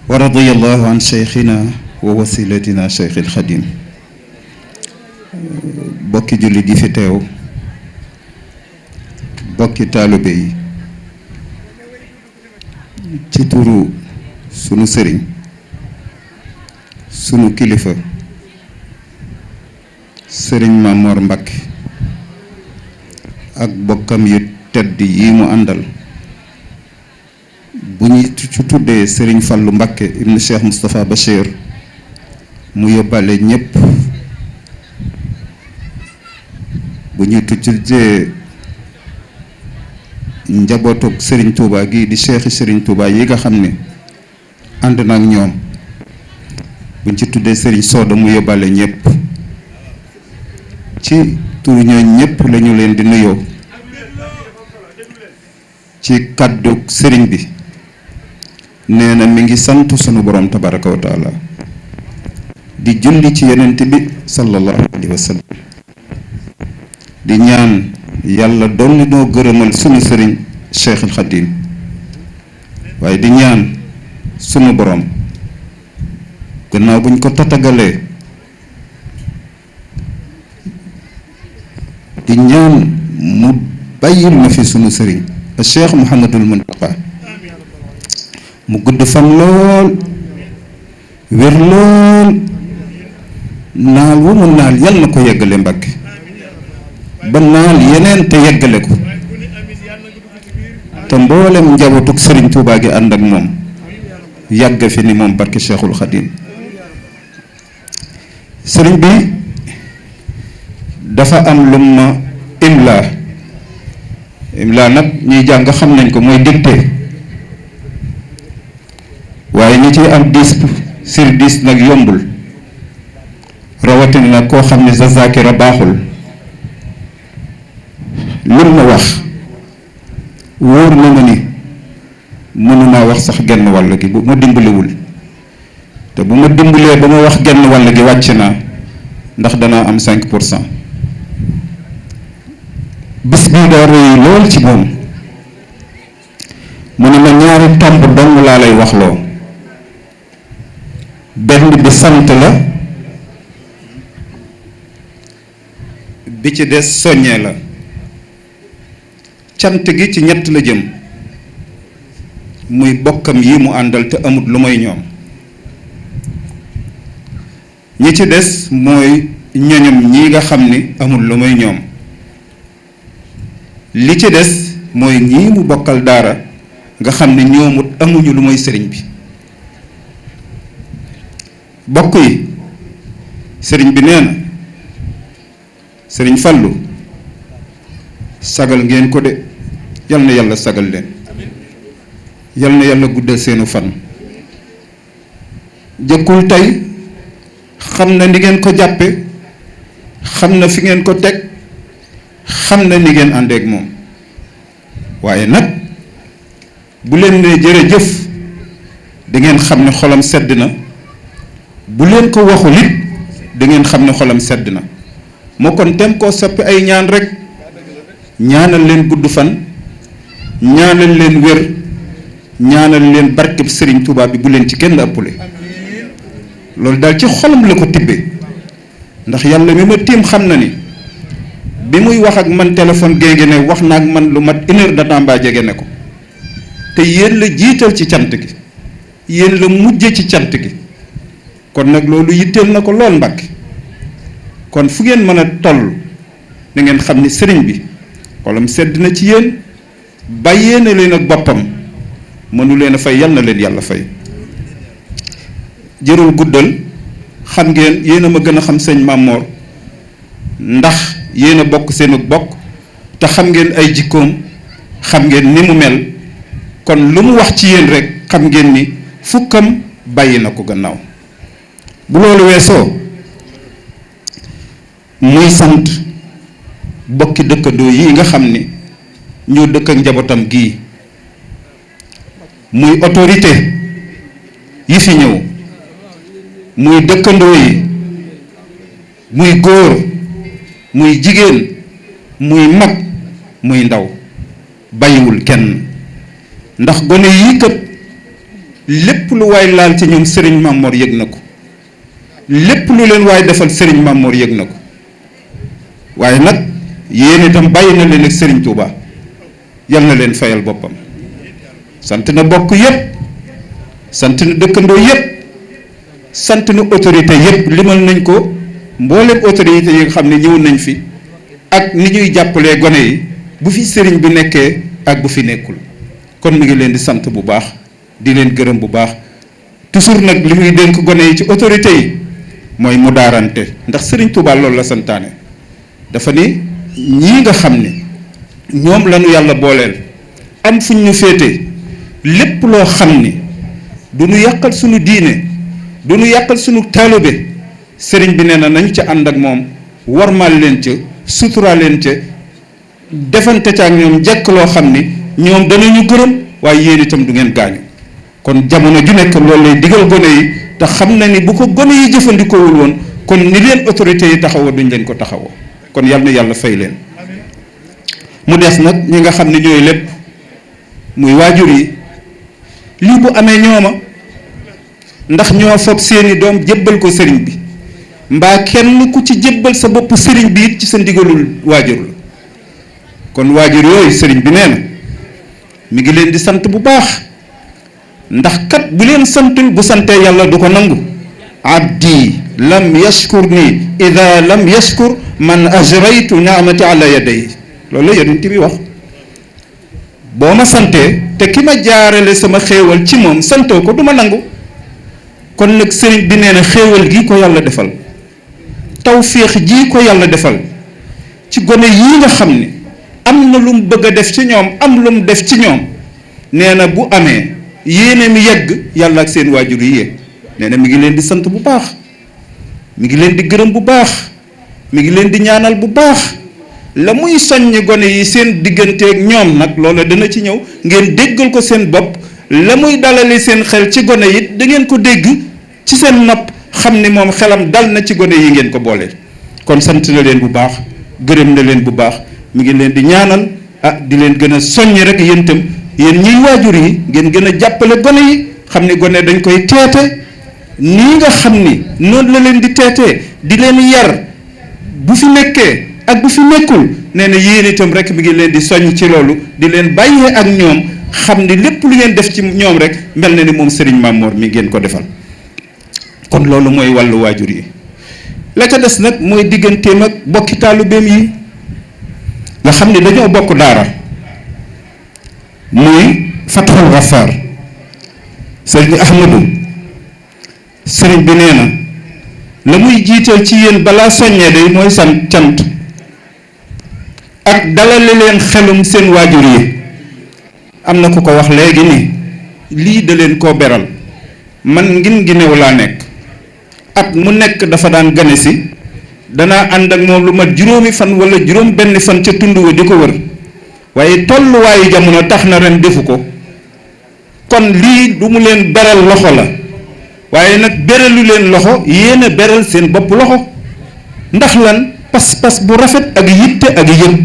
wa radiyallahu an cheikhina wa wasilatina cheikh il xadim. bokki jullit yi fi teew, bokki taalibe yi, ci turu sunu sëriñ, sunu kilifa sëriñ Mamor Mbakke ak bokkam yu tedd yi mu àndal, bu ñu ci tuddee sëriñ Fallu Mbakke ibnu Cheikh Moustapha Bachir mu yóbbaale ñépp, bu ñuy tuddee njabootuk sëriñ Touba gi di cheikhi sëriñ Touba yi nga xam ne ànd na ak ñoom, buñ ci tuddee sëriñ Sooda mu yóbbaale ñépp. ci turu ñooñ ñépp lañu leen di nuyoo ci kàddu sëriñ bi. nee na mi ngi sant sunu borom tabaraka wa taala di julli ci yonent bi sallallahu alayhi wa sallam, di ñaan yàlla dolli noo gërëmal sunu sëriñ Cheikhul Khadim, waaye di ñaan sunu borom gannaaw buñ ko tatagalee, di ñaan mu bàyyil ma fi sunu sëriñ Cheikh Mouhamadul Muntaqa mu gudd fan lool, wér lool, naal wu mu naal yal na ko yeggale Mbàkke ba naal yeneen te yeggale ko, te mboolem njabootug sëriñ Tuubaa gi ànd ak moom yàgg fi ni moom barke Cheikhul Khadim. sëriñ bi dafa am lu ma imla nag ñuy jàng xam nañ ko, mooy dictée, waaye ñi ciy am 10/10 nag yombul, rawatina nag koo xam ne sa zakira baaxul. lim ma wax wóor na ma ni mënumaa wax sax genn wàll gi bu ma dimbaliwul, te bu ma dimbalee ba ma wax genn wàll gi wàcc naa, ndax danaa am 5%. bis bii daa rëy lool ci moom, mu ne ma ñaari tomb dong laa lay waxloo. benn bi sant la, bi ci des soññee la. cant gi ci ñett la jëm, muy bokkam yi mu àndal te amut lu may ñoom. ñi ci des mooy ñoñam ñi nga xam ni amul lu may ñoom. li ci des mooy ñii mu bokkal daara nga xam ne ñoomut amuñu lu mooy sëriñ bi. bokk yi, sëriñ bi nee na sëriñ Fallu sagal ngeen ko de, yal na yàlla sagal leen, yal na yàlla guddal seenu fan. jëkkul tey xam na ni ngeen ko jàppe, xam na fi ngeen ko teg, xam na ni ngeen àndeek moom, waaye nag bu leen ne jërëjëf da ngeen xam ne xolam sedd na, bu leen ko waxul it da ngeen xam ne xolam sedd na. moo kon tem koo soppi ay ñaan rek, ñaanal leen gudd fan, ñaanal leen wér, ñaanal leen barkeb sëriñ Tuubaa bi bu leen ci kenn ëppule. loolu daal ci xolam la ko tibbee, ndax yàlla mi ma tiim xam na ni bi muy wax ak man téléphone génge ne wax na ak man lu mat 1 heure de temps mbaa jege ne ko, te yéen la jiital ci cant gi, yéen la mujje ci cant gi, kon nag loolu yitteel na ko lool Mbàkke. kon fu ngeen mën a toll da ngeen xam ni sëriñ bi xolam sedd na ci yéen, bàyyee na leen ak boppam, mënu leen a fay, yal na leen yàlla fay. jërul guddal, xam ngeen, yéen a ma gën a xam sëñ Mamor, ndax yéen a bokk seenu bokk, te xam ngeen ay jikkoom, xam ngeen ni mu mel, kon lu mu wax ci yéen rek xam ngeen ni fukkam bàyyi na ko gannaaw. bu loolu weesoo, muy sant bokki dëkkandoo yi nga xam ni ñoo dëkk ak njabootam gii, muy autorité yi fi ñëw, muy dëkkandoo yi, muy góor, muy jigéen, muy mag, muy ndaw, bàyyiwul kenn. ndax gone yii kat lépp lu waay laal ci ñoom Serigne Mamor yëg na ko, lépp lu leen waay defal Serigne Mamor yëg na ko. waaye nag yéen itam bàyyi na leen ak Serigne Touba, yal na leen fayal boppam. sant na bokk yépp, sant na dëkkandoo yépp, sant na autorité yépp. limal nañ ko mboolem autorité yi nga xam ne ñëw nañ fi ak ni ñuy jàppalee gone yi bu fi sëriñ bi nekkee ak bu fi nekkul. kon mi ngi leen di sant bu baax, di leen gërëm bu baax. toujours nag li muy dénk gone yi ci autorité yi mooy mu daarante, ndax Serigne Touba loolu la santaane. dafa ni ñii nga xam ne ñoom lañu yàlla booleel am fuñ ñu féete, lépp loo xam ni du ñu yàqal suñu diine, du ñu yàqal suñu taalibe, sëriñ bi nee na nañu ca ànd ak moom, warmal leen ca, sutura leen ca, defante ca ak ñoom njëkk loo xam ni ñoom danañu gërëm, waaye yéen itam du ngeen gaañu. kon jamono ju nekk loolu lay digal gone yi, te xam na ni bu ko gone yi jëfandikoowul woon kon ni leen autorités yi taxawoo duñ leen ko taxawoo. kon yal na yàlla fay leen. mu des nag ñi nga xam ne ñooy lépp muy waajur yi, lii bu amee ñooma, ndax ñoo foog seeni doom jébbal ko sëriñ bi, mbaa kenn ku ci jébbal sa bopp sëriñ bi it ci sa ndigalul waajur la. kon waajur yooyu sëriñ bi nee na mi ngi leen di sant bu baax, ndax kat bu leen santul bu santee yàlla du ko nangu. abdi lam yashkur ni ida lam yashkur man ajraytu ni'mati ala yaday. loolu la yonent bi wax. boo ma santee te ki ma jaarale sama xéewal ci moom santoo ko du ma nangu. kon nag sëriñ bi nee na xéewal gi ko yàlla defal, tawféex ji ko yàlla defal ci gone yii nga xam ne am na lu mu bëgg a def ci ñoom, am lu mu def ci ñoom, nee na bu amee yéene mi yegg yàlla ak seen waajur yi yee. nee na mi ngi leen di sant bu baax, mi ngi leen di gërëm bu baax, mi ngi leen di ñaanal bu baax. la muy soññ gone yi seen digganteeg ñoom nag loola dana ci ñëw, ngeen déggal ko seen bopp. la muy dalale seen xel ci gone yi da ngeen ko dégg ci seen nopp, xam ni moom xelam dal na ci gone yi ngeen ko boole. kon sant na leen bu baax, gërëm na leen bu baax, mi ngi leen di ñaanal di leen gën a soññ rek yéen itam, yéen ñiy waajur yi ngeen gën a jàppale gone yi, xam ni gone dañ koy teete nii nga xam ni noonu la leen di teetee, di leen yar bu fi nekkee ak bu fi nekkul. nee na yéen itam rek mi ngi leen di soññ ci loolu, di leen bàyyee ak ñoom, xam ni lépp lu ngeen def ci ñoom rek mel na ni moom Serigne Mamor mi ngeen ko defal. kon loolu mooy wàllu waajur yi. la ca des nag mooy digganteem ak bokki taalibeem yi nga xam ni dañoo bokk daara, muy Fathul Ghaffar. Serigne Ahmadou, Serigne bi nee na la muy jiital ci yéen balaa soññee day mooy cant ak dalale leen xelum seen waajur yi. am na ku ko wax léegi ni lii da leen koo beral. man ngin gi new laa nekk, at mu nekk dafa daan gane si, danaa ànd ak moom lu mat juróomi fan wala juróom benn fan ca tund wa di ko wër, waaye tolluwaayu jamono tax na ren defu ko. kon lii du mu leen beral loxo la, waaye nag beralu leen loxo, yéen a beral seen bopp loxo. ndax lan? pas-pas bu rafet ak yitte ak yëg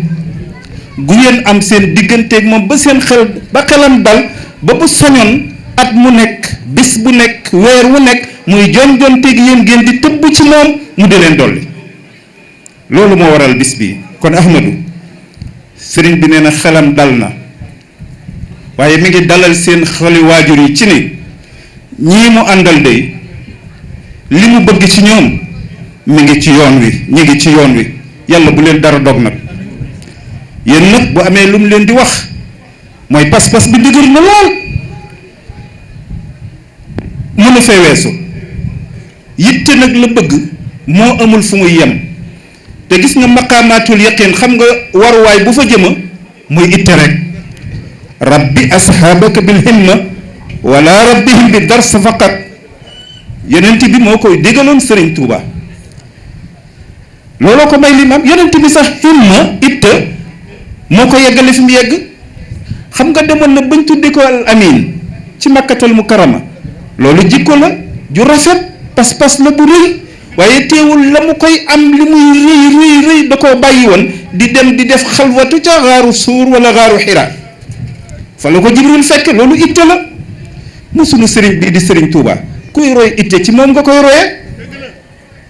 gu ngeen am seen digganteeg moom ba seen xel ba xelam dal ba bu sañoon at mu nekk, bis bu nekk, weer wu nekk muy jonjonteeg yéen ngeen di tëbb ci moom mu di leen dolli. loolu moo waral bis bi. kon Ahmadou, sëriñ bi nee na xelam dal na, waaye mi ngi dalal seen xoli waajur yi ci ni ñii mu àndal day li mu bëgg ci ñoom mi ngi ci yoon wi, ñi ngi ci yoon wi. yàlla bu leen dara dog nag. yéen nag bu amee lu mu leen di wax mooy pas-pas bi dëgër na lool, mënu fee weesu. yitte nag la bëgg, moo amul fu muy yem. te gis nga maqaamaatul yaqin, xam nga waruwaay bu fa jëma muy itte rek. rabbi asxaabaka bil himma wala rabbihim bi dars faqat. yonent bi moo koy dégaloon Serigne Touba, looloo ko may limaam. yonent bi sax himma itte moo ko yeggale fi mu yegg. xam nga demoon na bañ tuddi ko al amin ci makkatal mukarrama. loolu jikko la ju rafet, pas-pas la bu rëy, waaye teewul la mu koy am li muy rëy rëy da koo bàyyi woon di dem di def xalwatu ca xaaru suur wala xaaru xira. fa la ko Jibril fekk. loolu itte la. mu sunu sëriñ bii di sëriñ Touba kuy roy itte ci moom nga koy royee.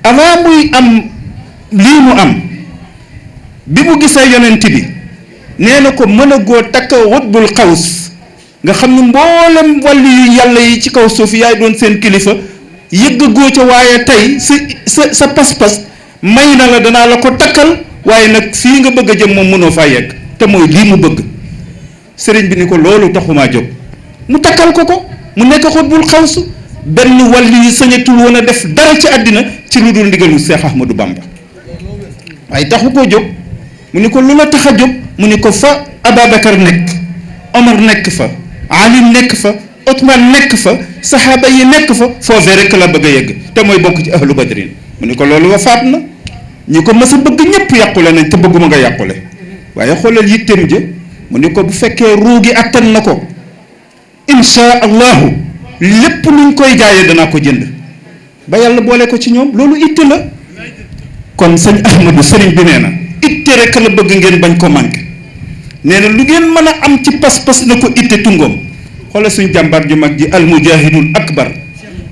avant muy am lii mu am bi mu gisee yonent bi nee na ko mën a goo takk wutbul xaws nga xam ne mboolem wàllu yu yàlla yi ci kaw suuf yaay doon seen kilifa yëgg goo ca waaye tey sa pas-pas may na la danaa la ko takkal waaye nag fii nga bëgg a jëm moom mënoo faa yegg te mooy lii mu bëgg. sëriñ bi ni ko loolu taxumaa jóg mu takkal ko mu nekk xutbul xaws benn wàllu yu sañatul woon a def dara ci àddina ci lu dul ndigalu Seex Ahmadou Bamba waaye taxu koo jóg mu ni ko lu la tax a jóg mu ni ko fa Ababacar nekk Omar nekk fa Ali nekk fa Othman nekk fa saxaaba yi nekk fa foofee rek la bëgg a yegg te mooy bokk ci ahlu badrin mu ni ko loolu wa faat na ñi ko mës a bëgg ñëpp yàqule nañ te bëgguma nga yàqule waaye xoolal yitteem jë mu ni ko bu fekkee ruugi attan na ko insha allahu lépp luñ koy jaayee danaa ko jënd ba yàlla boole ko ci ñoom loolu itte la. kon sëñ Ahmadou sëriñ bi nee na itte rek la bëgg ngeen bañ ko manqué nee na lu ngeen mën a am ci pas-pas na ko itte tungoom xoolal suñ jàmbar ju mag ji al mujahidul akbar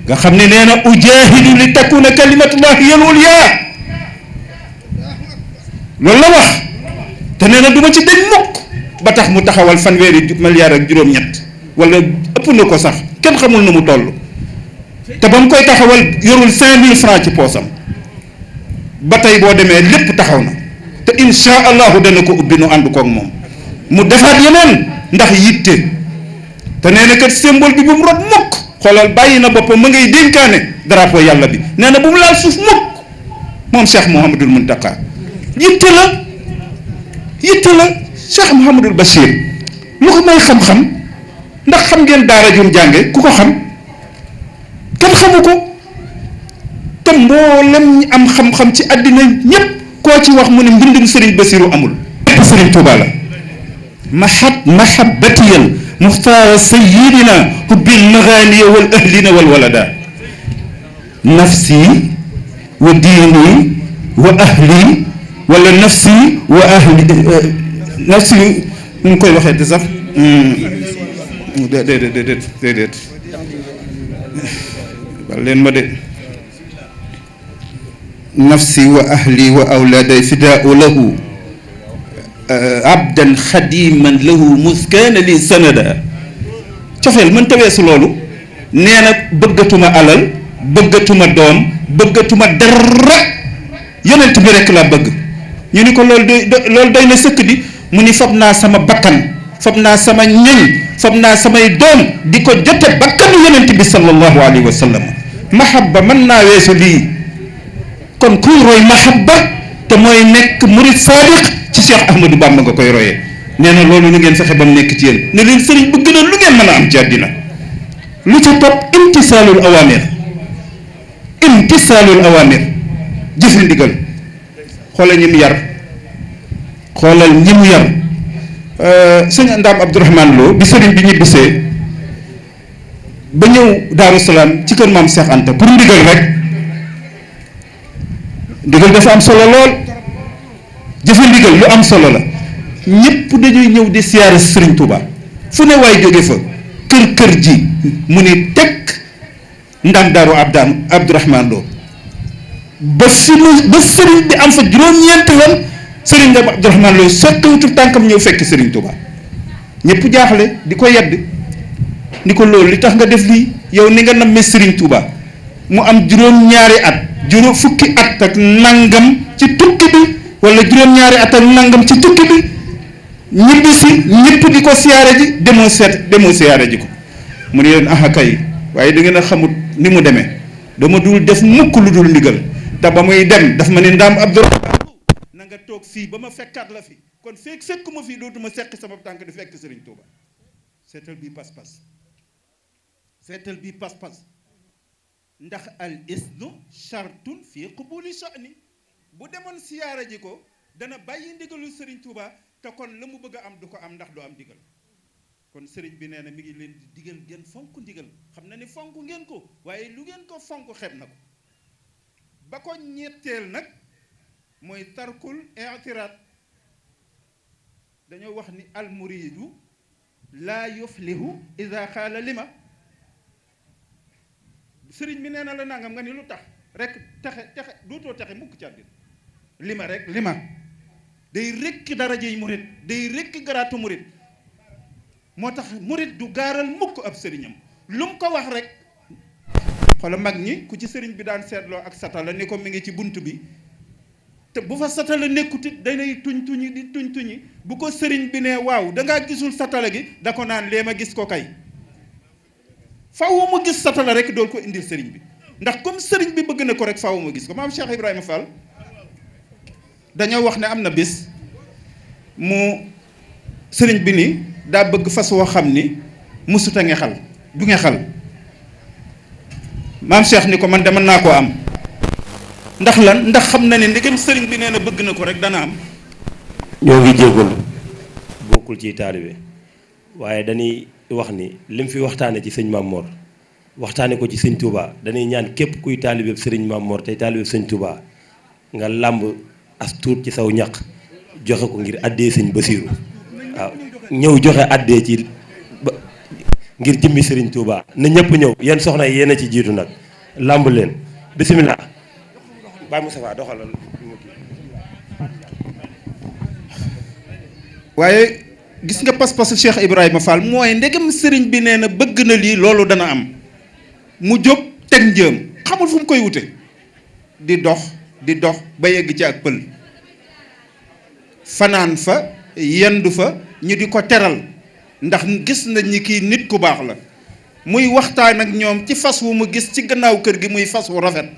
nga xam ne nee na ujahidu li takuna kalimatullahi hiya al-ulya loolu la wax te nee na du ma ci dañ mukk ba tax mu taxawal fanweeri milliard ak juróom-ñett wala ëpp na ko sax kenn xamul na mu toll te ba mu koy taxawal yorul 5000 francs ci poosam ba tey boo demee lépp taxaw na te insha allahu dana ko ubbi nu ànd koog moom mu defaat yeneen ndax yitte te nee na kat symbole bi bu mu rot mukk xoolal bàyyi na boppam ma ngay dénkaane drapeau yàlla bi nee na bu mu laal suuf mukk moom Cheikh Mouhamadul Muntaqa yitte la Cheikh Mouhamadul Bachir lu ko may xam-xam ndax xam ngeen daara jum jànge ku ko xam kenn xamu ko te mboolem ñi am xam-xam ci àddina ñépp koo ci wax mu ne mbindum Serigne Bassirou amul lépp Serigne Touba la mahabbatiyal muxtaara sayidina hubbil maganiya wal ahlina wal walada nafsi wa diini wa ahli wala nafsi wa ahli nafsi nu ngi koy waxee te sax déedéet wal leen ma de nafsi wa ahli wa awlaaday fidaau lahu abdan xadiman lahu muskaana li sanada cofeel mën taweesu loolu nee na bëggatuma alal bëggatuma doom bëggatuma dara yonent bi rek laa bëgg ñu ni ko loolu doy na sëkk di mu ni fab naa sama bakkan fab naa sama ñoñ fab naa samay doom di ko jote bakkanu yonent bi sallallahu alayhi wa sallam mahabba mën naa weesu lii kon kuy roy mahabba te mooy nekk murid saadiq ci Cheikh Ahmadou Bamba nga koy royee nee na loolu lu ngeen fexe ba mu nekk ci yéen ne leen sëriñ bu gën a lu ngeen mën a am ci àddina lu ca topp imtisaalul awamir jëfe ndigal xoolal ñi mu yar sëñ Ndaam Abdourahmane Lo bi sëriñ bi ñibbisee ba ñëw Daaru Salaam ci kër maam Cheikh Anta pour ndigal rek ndigal dafa am solo lool jëfe ndigal lu am solo la ñëpp dañuy ñëw di siyaare Sëriñ Touba fu ne waay jóge fa kër ji mu ni teg Ndaam Daaru Abdourahmane Lo ba sëriñ bi am fa juróom-ñeenti lan sëriñ Ndaam Abdourahmane Lo sottiwutu tànkam ñëw fekk Sëriñ Touba ñëpp jaaxle di ko yedd ni ko loolu li tax nga def lii yow ni nga nammee Sëriñ Touba mu am juróom-ñaari at fukki at ak nangam ci tukki bi wala juróom-ñaari at ak nangam ci tukki bi ñibbi si ñëpp di ko siyaare ji demoo siyaare ji ko mu ne leen aha kay waaye da ngeen a xamut ni mu demee dama dul def mukk lu dul ndigal te ba muy dem daf ma ne Ndaam Abdourahmane na nga toog fii ba ma fekkaat la fi kon fekkuma fii dootuma seqi sama tànk di fekk Serigne Touba seetal bii pas-pas ndax al isnu shartun fii qubuli sha'ni bu demoon siyaara ji ko dana bàyyi ndigalu Serigne Touba te kon la mu bëgg a am du ko am ndax du am ndigal kon Serigne bi nee na mi ngi leen di digal ngeen fonk ndigal xam na ni fonk ngeen ko waaye lu ngeen ko fonk xeeb na ko ba ko ñetteel nag mooy tarkul i'tiraad dañoo wax ni al muridu laa yuflihu ida xaala lima sëriñ bi nee na la nangam nga ni lu tax rek texe dootoo texe mukk ci àddina li ma day rekki darajey murit day rekki garaatu murit moo tax murit du gaaral mukk ab sëriñam lu mu ko wax rek xoola mag ñi ku ci sëriñ bi daan seetloo ak satala ni ko mi ngi ci bunt bi te bu fa satala nekkutit danay tuñ tuñi bu ko sëriñ bi ne waaw dangaa gisul satala gi da ko naan lee ma gis ko kay faaw mu gis satala rek dool ko indil sëriñ bi ndax comme sëriñ bi bëgg na ko rek faaw mu gis ko maam Cheikh Ibrahima Fall dañoo wax ne am na bis mu sëriñ bi ni daa bëgg fas woo xam ni musuta ngexal du ngexal maam Cheikh ni ko man de mën naa koo am ndax lan ndax xam na ne ndegem sëriñ bi nee na bëgg na ko rek dana am. ñoo ngi jégalu bokkul ci taalibe waaye dañuy wax ni lim fi waxtaane ci sëñ Mame Mor waxtaane ko ci sëñ Touba dañuy ñaan képp kuy taalibe sëriñ Mame Mor tey taalibe sëñ Touba nga làmb as tuut ci saw ñaq joxe ko ngir àddee sëñ Basiiru waaw ñëw joxe àddee ci ngir jëmmi sëriñ Touba na ñëpp ñëw yéen soxna yi yéen a ci jiitu nag làmb leen bisimilah. Baye Moustapha doxalal. waaye gis nga pas-pasu Cheikh Ibrahima Fall mooy ndegem sëriñ bi nee na bëgg na lii loolu dana am mu jóg teg njëm xamul fu mu koy wute di dox ba yegg ci ak pël fanaan fa yendu fa ñu di ko teral ndax gis nañ ni kii nit ku baax la muy waxtaan ak ñoom ci fas wu mu gis ci gannaaw kër gi muy fas wu rafet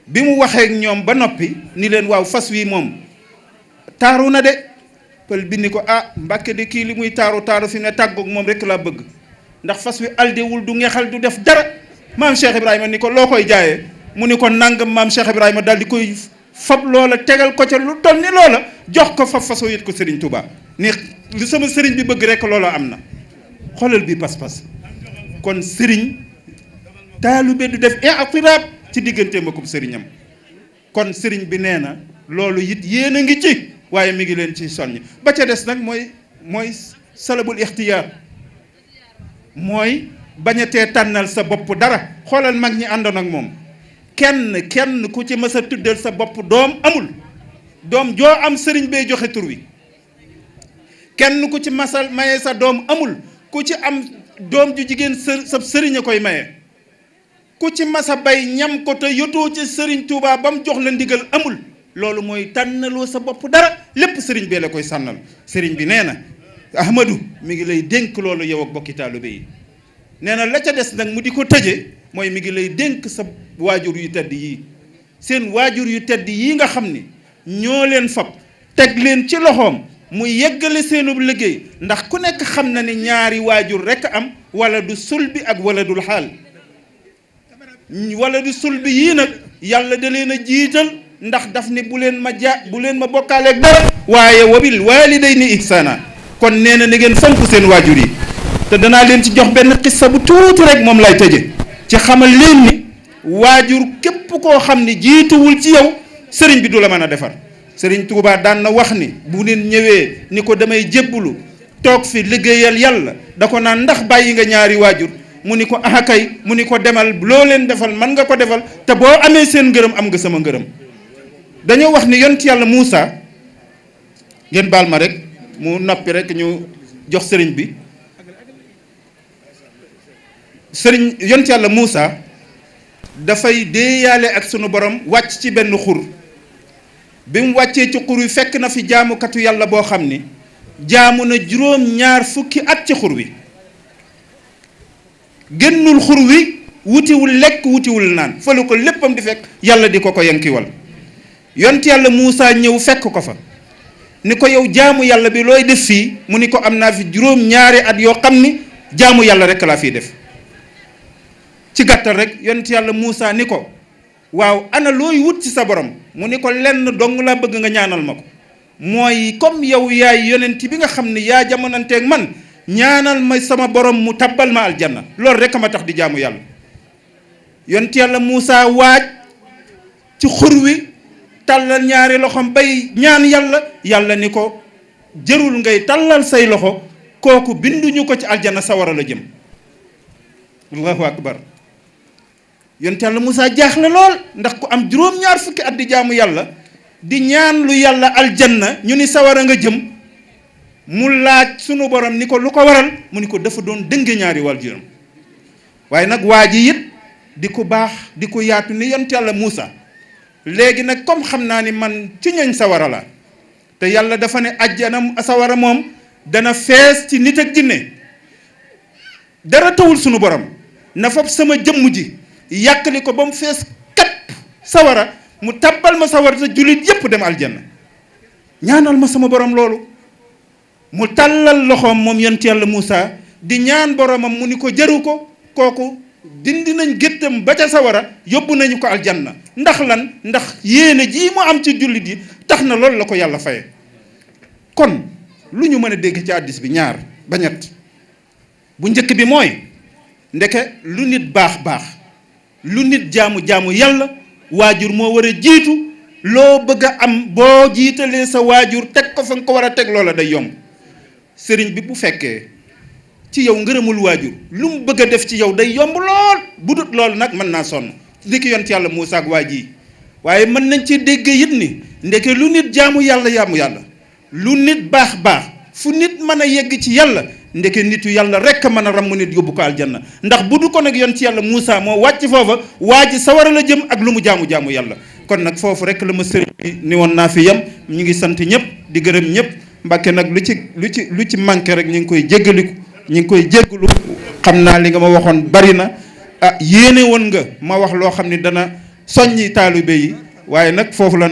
bi mu waxee ak ñoom ba noppi ni leen waaw fas wi moom taaru na de pël bi ni ko ah Mbàkke de kii li muy taaru fi ne tàggoog moom rek laa bëgg ndax fas wi aldewul du ngexal du def dara maam Cheikh Ibrahima ni ko loo koy jaayee mu ni ko nangam maam Cheikh Ibrahima daal di koy fab loola tegal ko ca lu toll ni loola jox ko fab fasoo yët ko Serigne Touba ni lu sama sëriñ bi bëgg rek loola am na xoolal bi pas-pas kon sëriñ taalibe du def i'tiraab ci diggante makub sëriñam kon sëriñ bi nee na loolu it yéen a ngi ci waaye mi ngi leen ci soññ ba ca des nag mooy salabul ixtiyaar mooy bañatee tànnal sa bopp dara xoolal mag ñi àndoon ak moom kenn ku ci mës a tuddal sa bopp doom amul doom joo am sëriñ bee joxe tur wi kenn ku ci masal maye sa doom amul ku ci am doom ju jigéen sa sëriñ a koy maye ku ci masa bay ñam ko te yotoo ci sëriñ Touba ba mu jox la ndigal amul loolu mooy tànnaloo sa bopp dara lépp sëriñ bee la koy sànnal sëriñ bi nee na Ahmadou mi ngi lay dénk loolu yow ak bokki taalibe yi nee na la ca des nag mu di ko tëje mooy mi ngi lay dénk sa waajur yu tedd yii seen waajur yu tedd yii nga xam ni ñoo leen fab teg leen ci loxoom mu yeggale seenub liggéey ndax ku nekk xam na ni ñaari waajur rekk am wala du sulbi ak wala dul xaal wala du sulbi yii nag yàlla da leen a jiital ndax daf ni bu leen ma bokkaaleeg dara waaye wabil waalidayni ihsaana kon nee na ngeen fonk seen waajur yi te danaa leen ci jox benn xissa bu tuuti rek moom lay tëje ci xamal leen ni waajur képp koo xam ni jiituwul ci yow sëriñ bi du la mën a defar sëriñ Touba daan na wax ni bu neen ñëwee ni ko damay jébbulu toog fi liggéeyal yàlla da ko naan ndax bàyyi nga ñaari waajur mu ni ko ahakay mu ni ko demal loo leen defal man nga ko defal te boo amee seen ngërëm am nga sama ngërëm dañoo wax ni yont yàlla Muusa ngeen baal ma rek mu noppi rek ñu jox sëriñ bi sëriñ yont yàlla Muusa dafay déeyaale ak sunu borom wàcc ci benn xur bi mu wàccee ci xur wi fekk na fi jaamukatu yàlla boo xam ni jaamu na juróom-ñaar fukki at ci xur wi génnul xur wi wutiwul lekk wutiwul naan fa la ko léppam di fekk yàlla di ko yankiwal yont yàlla Muusa ñëw fekk ko fa ni ko yow jaamu yàlla bi looy def fii mu ni ko am naa fi juróom-ñaari at yoo xam ni jaamu yàlla rek laa fiy def ci gàttal rek yont yàlla Muusa ni ko waaw ana looy wut ci sa borom mu ni ko lenn dong laa bëgg nga ñaanal ma ko mooy comme yow yaay yonent bi nga xam ne yaa jamonanteeg man ñaanal ma sama borom mu tabbal ma aljanna loolu rek a ma tax di jaamu yàlla yont yàlla Muusa waaj ci xur wi tàllal ñaari loxom bay ñaan yàlla ni ko jërul ngay tàllal say loxo kooku binduñu ko ci aljanna sawara la jëm allahu akbar yonent yàlla Moussa jaaxle lool ndax ku am juróom-ñaar fukki at di jaamu yàlla di ñaan lu yàlla aljanna ñu ni sawara nga jëm mu laaj sunu borom ni ko lu ko waral mu ni ko dafa doon dënge ñaari waajuram waaye nag waa ji it di ko baax di ko yaatu ni yonent yàlla Moussa léegi nag comme xam naa ni man ci ñoñ sawara la te yàlla dafa ne ajjana sawara moom dana fees ci nit ak jinne dara tawul sunu borom na fab sama jëmm ji yàqali ko ba mu fees kat sawara mu tabbal ma sawara te jullit yépp dem aljanna ñaanal ma sama borom loolu mu tàllal loxoom moom yonent yàlla Moussa di ñaan boromam mu ni ko jëru ko kooku dindi nañ géttam ba ca sawara yóbbu nañu ko aljanna ndax lan ndax yéene jii mu am ci jullit yi tax na loolu la ko yàlla faye kon lu ñu mën a dégg ci hadiis bi ñaar ba ñett bu njëkk bi mooy ndeke lu nit baax baax lu nit jaamu yàlla waajur moo war a jiitu loo bëgg a am boo jiitalee sa waajur teg ko fa nga ko war a teg loola day yomb sëriñ bi bu fekkee ci yow ngërëmul waajur lu mu bëgg a def ci yow day yomb lool bu dut loolu nag mën naa sonn li ki yonent yàlla Muusaa ak waa ji waaye mën nañ ci dégg it ni ndeke lu nit jaamu yàlla lu nit baax fu nit mën a yegg ci yàlla ndeke nitu yàlla rek a mën a ramm nit yóbbu ko aljanna ndax bu du ko nag yonent yàlla Muusaa moo wàcc foofa waa ji sawara la jëm ak lu mu jaamu yàlla kon nag foofu rek la ma sëriñ bi ni woon naa fi yem ñu ngi sant ñëpp di gërëm ñëpp Mbàkke nag lu ci manqué rek ñu ngi koy jéggaliku ñu ngi koy jéggalu xam naa li nga ma waxoon bari na yéene woon nga ma wax loo xam ne dana soññi taalibe yi waaye nag foofu lan